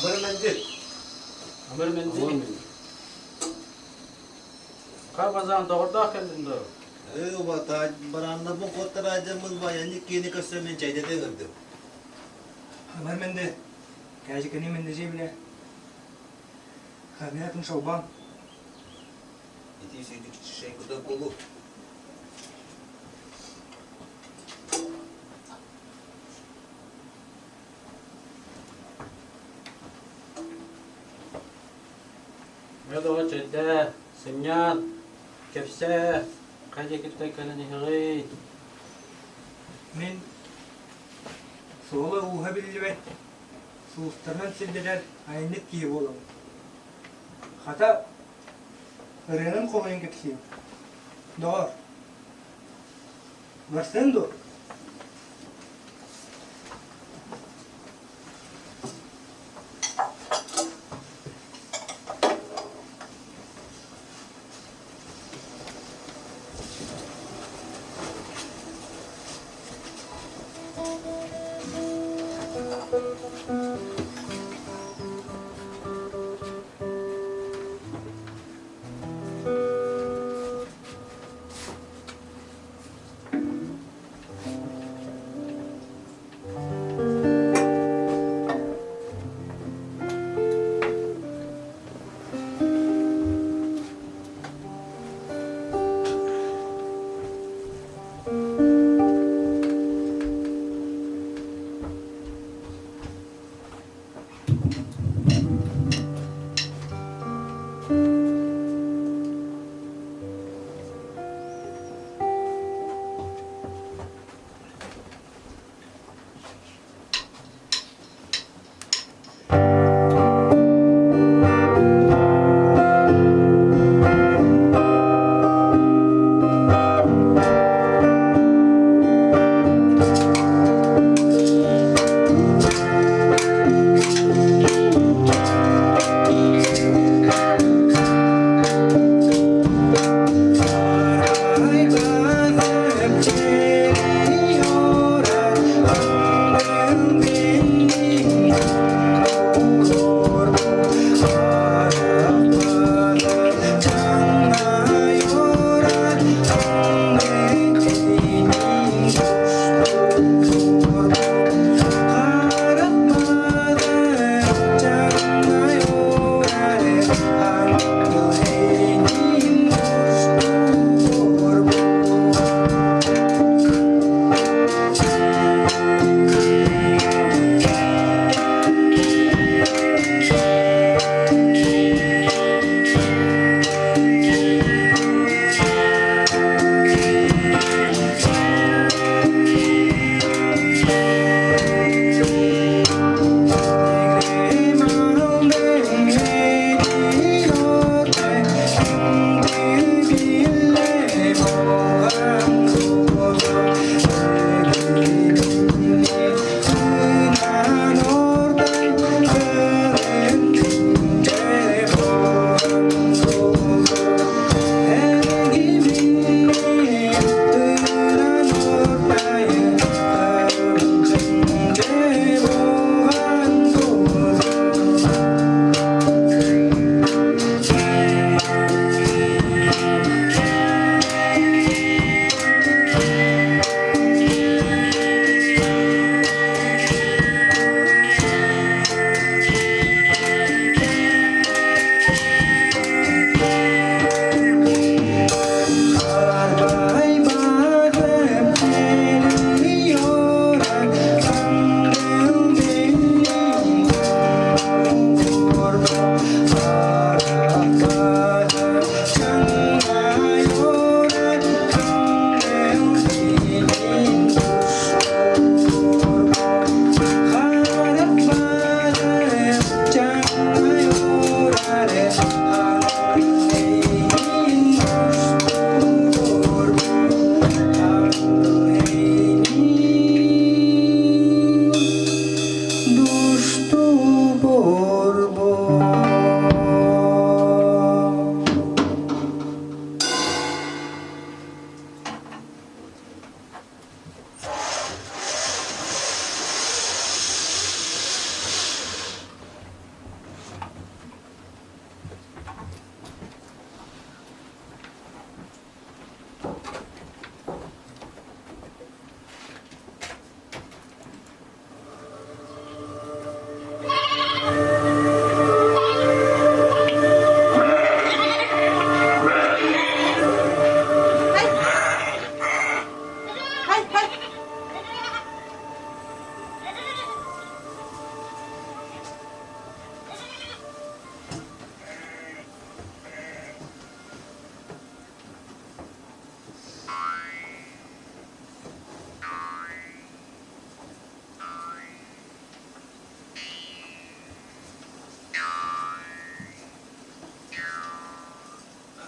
Амыр Мэнди. Амыр Мэнди. Хабазан доҕордоох кэллин дуо? Ээ, убата, барааннарбын куоттараадьаммын баянник киэни көрсөн мин чэйдэтэ ыҥырдым. Амыр Мэнди. Кээжикени Мэнди биле. Хамиятын шолбан. Ити сүйдүк шей кутар буолу. Мэ чэйдээ, сынньан, кэпсээ, хайа диэкиттэн кэлэн иһэҕий? Мин суола-ууһа биллибэт, сулустарынан сирдэтэр айанньыт киһи буолабын. Хата, ырыанан хоһуйан кэпсиэм. Доҕор, барсыаҥ дуо?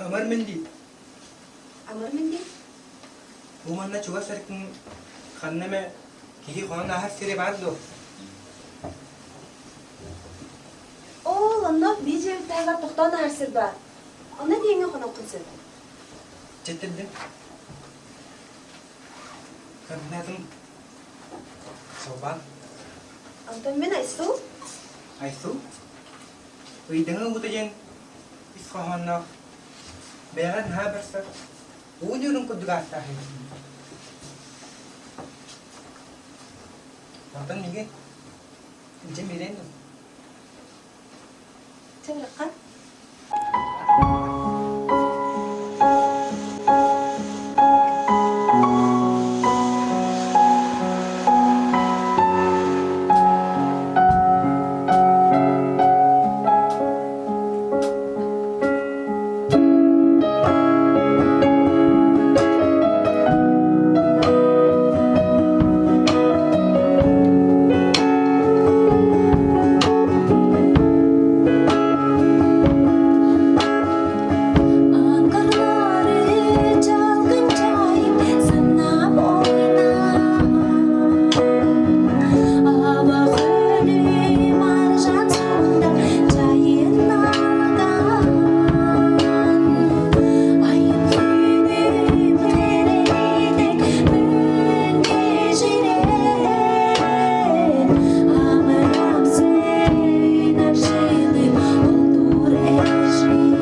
Амар мин дии. Амар мин дии. Бу манна чугас эркин ханна эмэ киһи хонон ааһар сирэ баар дуо? Ол онно биир дьиэбиттээҕэр тохтоон ааһар сир баар. Онно тиийэҥҥэ хонуоххун сөп. Чэттэрдим. Ханнаатым Салбаан. Онтон мин Айсу. Айсу? Ыйдаҥа уута диэн ис хоһоонноох бэйэҕэ наһаа барсар уу ньуурун курдук ааттаах эбит. Онтон миигин илдьэн биэриэн дуо? Чабырахха. Аңғарлары жалғын жайып, санап ойнаған. Аба көлі маржан суында жайын алған. Айып күнім тередек күнге жүрем. Амырам сен аршылым олтур эржим.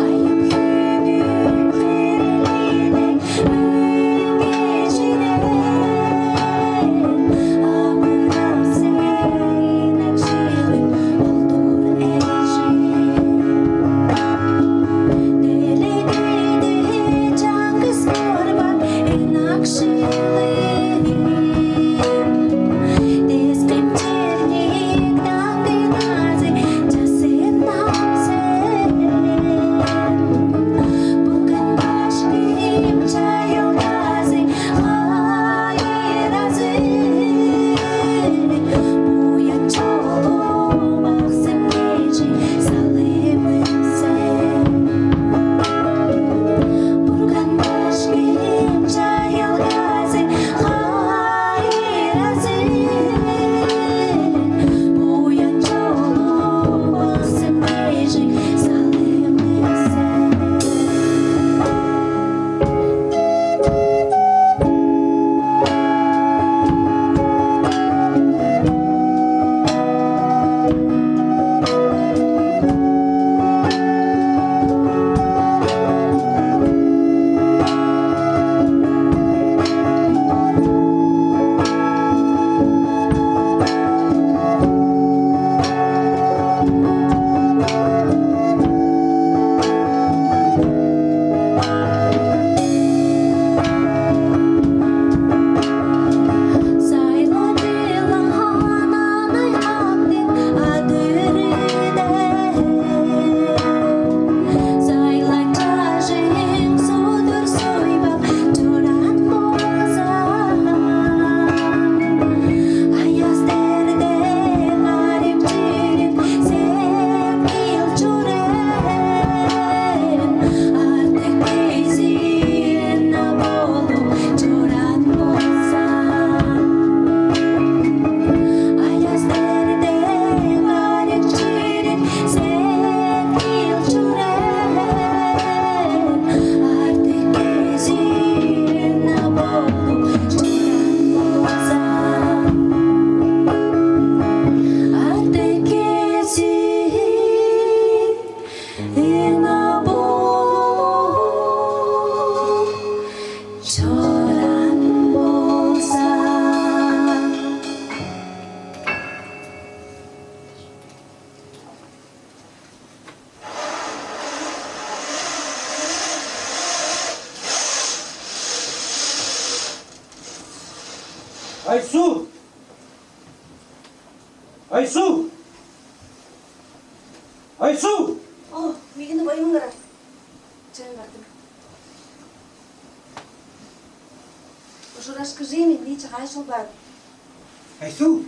Айып күнім тередек күнге жүрем. Амырам сен аршылым олтур эржим. Делегейде жаңғыз корбан инакшылым. Дескем черник даңдынази жасын намсен. Бүгін башким чайылдази хайразы. Буян чолу мақсым кежи салымын сен. Бурган башким жайылгазы хайразы. Буян жолу мақсым кежи салымын сен. Сайладылаананай аттын адырыден. Сайланчажың судур суйбап туран болсам. Аяз дерден арып жүрүп сепкил чурен. Артык кезин болуп чуран болсам. Аяз дерден арык жүрүп сепкил чурен. Артык кезин болуп чуран болсам. Артык кезин болуп чуран болсам. Айсу! Айсу! Айсу! О, миигин убайым ыҥырар. Чэ, бардым. Жура, скажи мне, чаҕай шолбан. Айсу!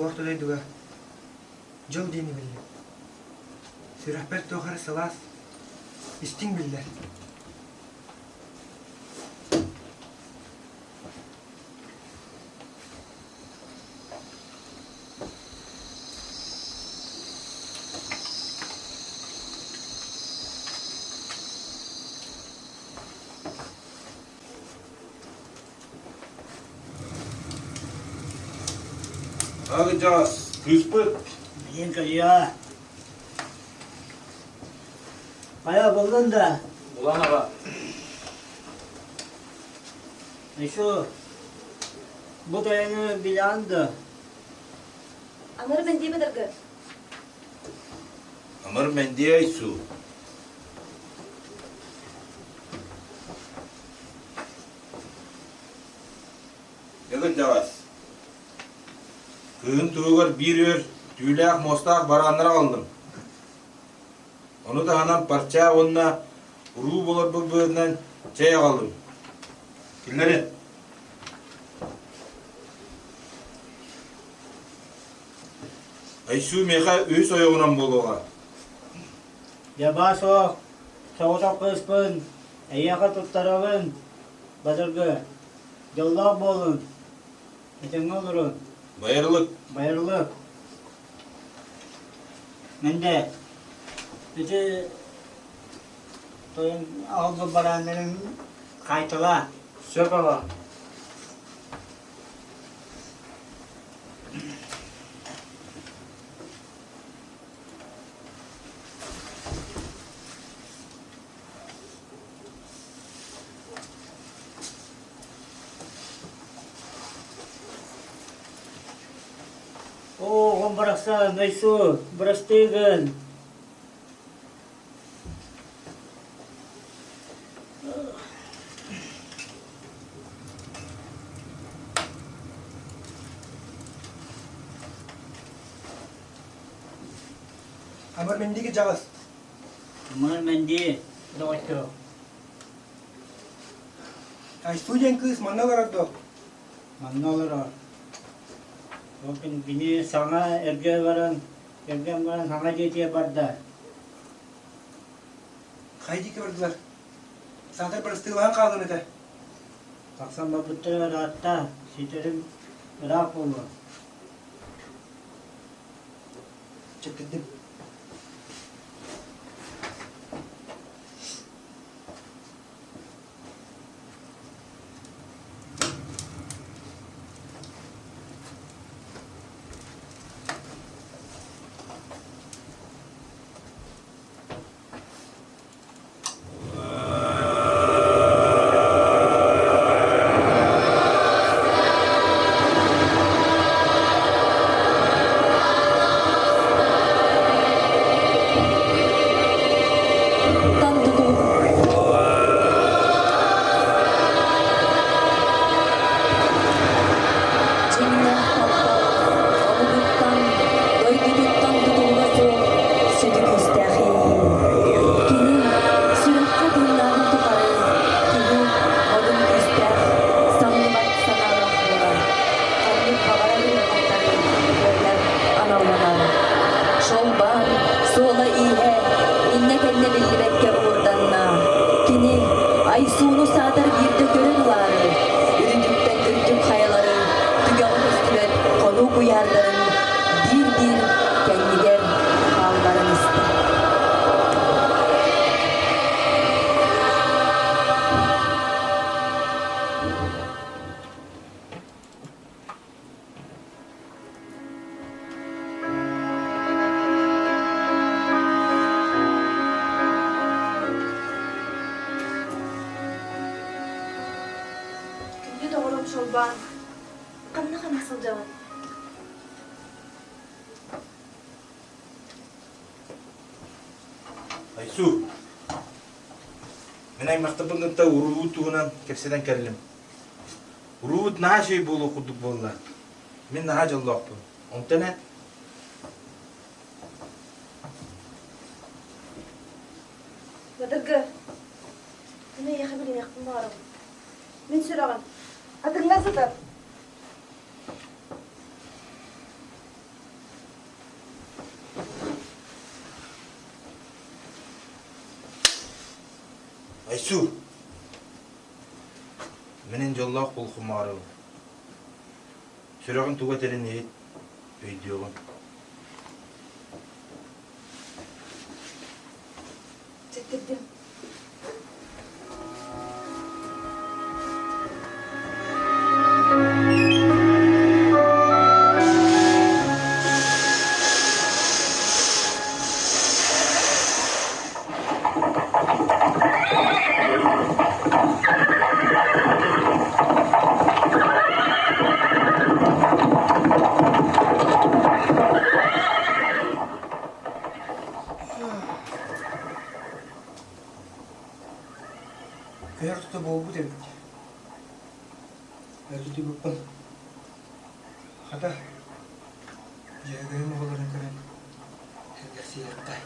Бу орто дойдуга дьол диэни биллим. Сүрэхпэр туох эрэ сылаас, истиҥ биллэр. Агыдьаас, кыыспыт. Миин кэлиэ. Хайа буллун да? Булан аҕа. Еще бу тайаны билэҕин да? Амыр мэндиэ быдыргы. Амыр мэндиэ айсу. Кырдьаҕас, кыыһын туһугар биир өр түүлээх муостаах барааннары аҕаллым. Ону таһынан парча уонна уруу буоларбыт быһыытынан чэй аҕаллым. Киллэрин. Айсуу миэхэ үһүс ойоҕунан буолуоҕа. Дьабаа суох, соҕотох кыыспын, эйиэхэ туттарабын, Бадыргы, дьоллоох буолун, этэҥҥэ олорун. Байырлык. Байырлык. Мэндэ, ити тойон аҕалбыт барааннарын хаайталаа. Сөп аҕа. Оо, оҕом барахсан, Айсу, бырастыы гын. Амар мэндиги дьаҕыс. Амар мэндии, доҕоччуок. Айсу диэн кыыс манна олорор дуо? Манна олорор. Ол кини саҥа эргэ баран, кэргэн баран саҥа дьиэтигэр барда. Хайа диэки бардылар? Саатар бырастыылаһан хаалан этэ. Тахсан барбыттара ыраатта, ситэрим ыраах буолуо. Чэптирдим. Дьиҥнээх таптал омугуттан, дойдутуттан тутулуга суох сүдү күүстээх иэйии. Кини сүрэххэ тыыннааҕын тухары киһи модун күүстээх, самныбат санаалаах буолар, ханнык баҕарар ыарахаттары кыайар аналланар. Шолбан суола-ииһэ иннэ-кэннэ биллибэккэ уурданна. Кини Айсууну саатар биирдэ көрөн ылаары, үрдүктэн үрдүк хайалары, түгэҕэ көстүбэт хонуу куйаардарын биир-биир кэннигэр хаалларан истэ. Күндү доҕорум Шолбан, ханна-ханна сылдьаҕын? Айсу, мин аймахтарбын кытта уруулуу туһунан кэпсэтэн кэллим. Уруубут наһаа үчүгэй буолуох курдук буолла. Мин наһаа дьоллоохпун. Онтон эн? Бадыргы, мин эйиэхэ билиниэхпин баҕарабын. Мин сүрэҕим атыҥҥа сытар. Айсу! Мин дьоллоох булхумаарыбын. Сүрэҕин туга этэрин иһит, өйдүөҕүм. Чэттирдим. Көһөр тута буолбут эбит. Өрүтүбүппүн. Хата, дьүөгүм оҕолорун көрөн сэргэхсийиэххэ.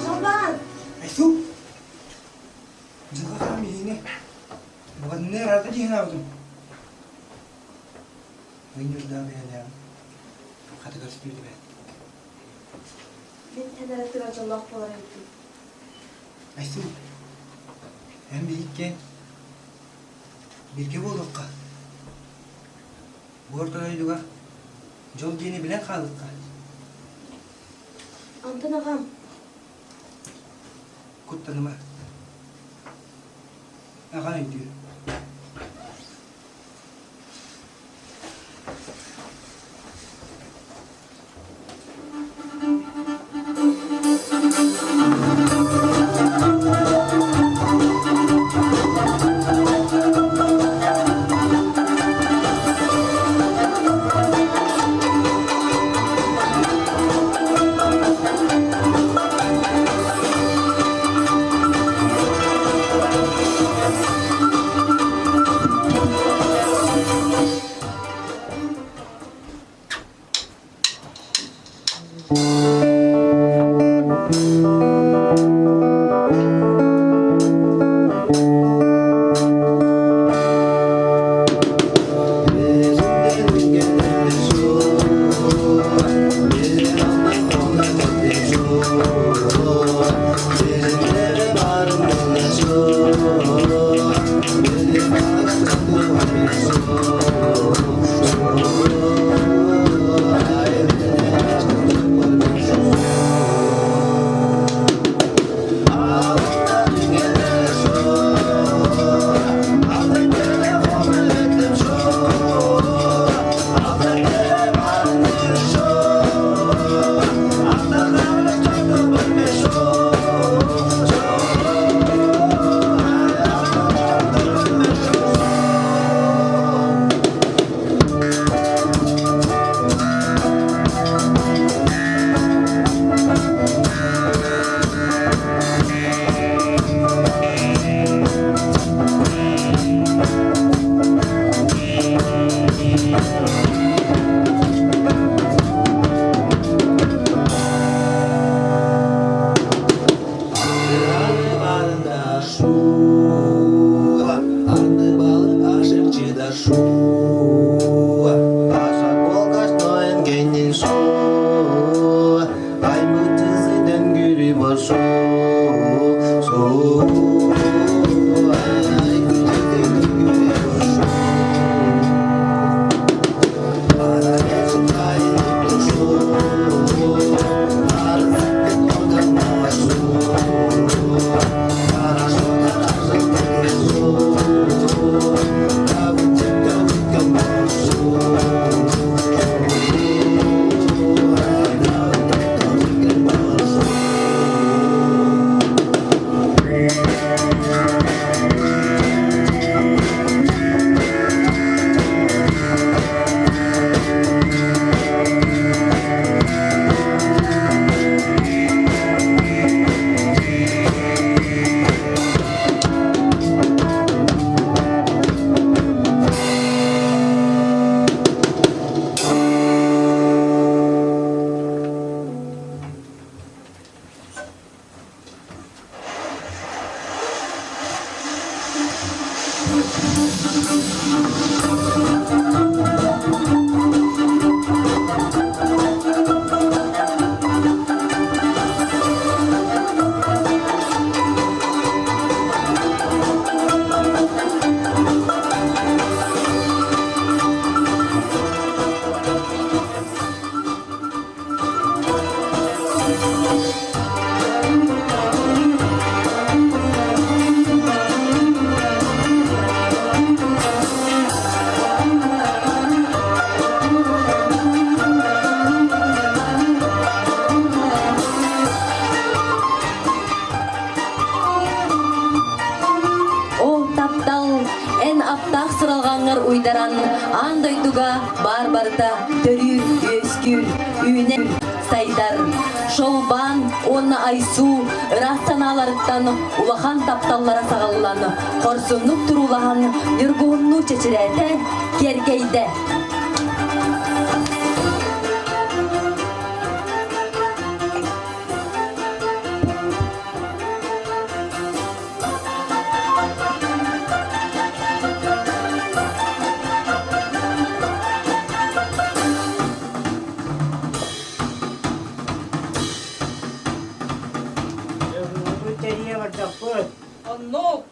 Шалбан! Айсу! Дьылҕа хаан биһиги букатынныы ыраата дии санаабытым. Ыйньурдаах бэйэлээҕим хатыгар сүтүбүтүбэ. Мин эн эрэ тыгар дьоллоох буолар эбиппин. Айсу, эн биһиккэ бииргэ буолуохха. Бу орто дойдуга дьол диэни билэн хаалыахха. Онтон аҕам Куттаныма. Аҕа өйдүүр. Ол таптал эн аптаах сыралҕаҥҥар уйдаран аан дойдуга баар барыта төрүүр, үөскүүр, үүнэр, сайдар. Шолбан уонна Айсуу ыраас санааларыттан улахан тапталлара саҕаллан, хорсуннук туруулаһан ньургуһуннуу чэчирээтэ, киэркэйдэ. Тэрийэ бардахпыт. Оннук.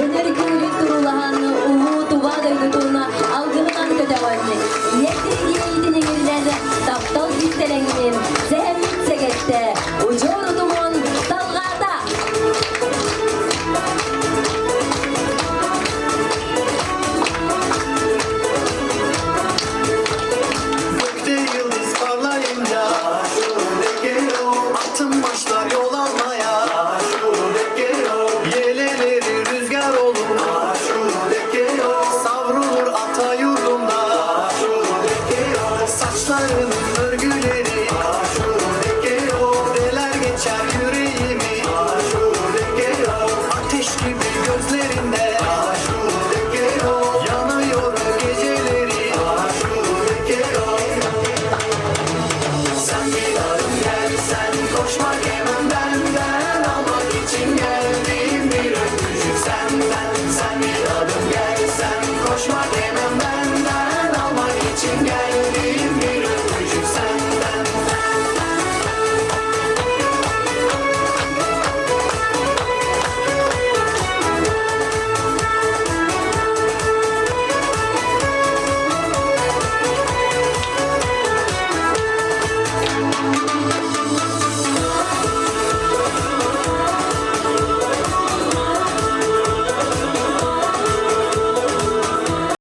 Өнөр күнүн туруулаһан улуу Тува дойдутун алгыһынан көтөҕөн, ийэ сиригиэйитин иҥиллэн, таптал кистэлэҥин, сэһэммит сэгэттэ.